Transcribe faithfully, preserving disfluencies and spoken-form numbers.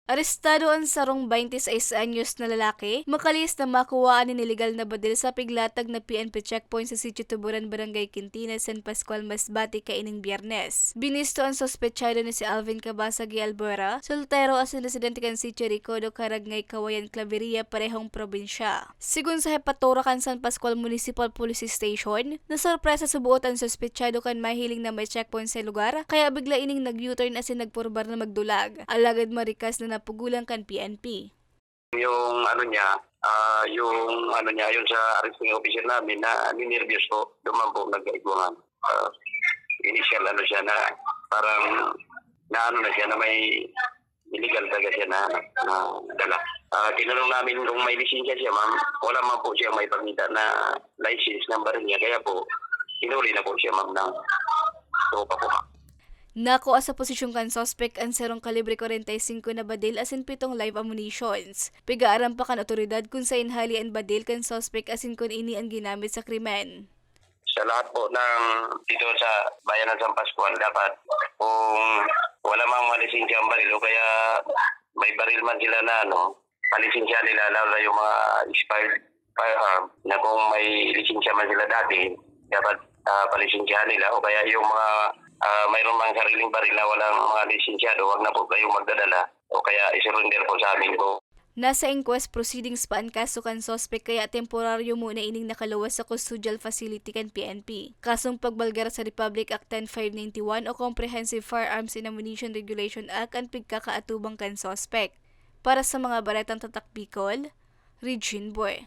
Arestado an sarong twenty-sais anyos na lalaki, makalihis na makuwaan nin iligal na badil sa piglatag na P N P checkpoint sa Sitio Tuburan, Barangay Quintina, San Pascual, Masbate, kaining Biyernes. Binisto an sospechado na si Alvin Cabasag y Albuera, soltero asin residente kan Sitio Recodo, Caragngay, Cauayan, Claveria, parehong probinsya. Sigon sa hepatura kan San Pascual Municipal Police Station, nasorpresa suboot an suspechado kan mahiling na may checkpoint sa lugar, kaya bigla ining nag-U-turn asin nagpurbar na magdulag. Alagad marikas na napugulan kan P N P. Yung ano niya, ah, yung ano niya, yung sa arresting officer namin na ninerbyos po, doon man po nagkaigwangan. Ah, initial ano siya na parang naano na siya na may illegal talaga siya na, na dala. Ah, tinanong namin kung may lisensya siya, ma'am. Wala man po siya may pakita na license number niya. Kaya po, hinuli na po siya, ma'am, ng tropa po, ma'am. Nakua sa posisyon kan suspek an sarong kalibre kwarenta y singko na badil asin pitong live ammunitions. Pigaaram pa kan otoridad kun saen hali an badil kan suspek asin kun ini an ginamit sa krimen. Sa lahat po ng dito sa bayan ng San Pascual, dapat kung wala mang malisensya ang baril o kaya may baril man sila na ano, palisensya nila, lalo na yung mga expired firearm, na kung may lisensya man sila dati, dapat, ah, palisensyahan nila, o kaya yung mga, ah, mayroon mang sariling baril na walang mga lisensyado, wag na po kayong magdadala, o kaya isurrender po sa amin po. Nasa inquest proceedings pa an kaso kan suspek, kaya temporaryo muna ining nakaluwas sa custodial facility kan P N P. Kasong pagbalgar sa Republic Act ten five ninety-one o Comprehensive Firearms and Ammunition Regulation Act an pigkakaatubang kan suspek. Para sa mga baretang Tatak Bicol, Regine Boy.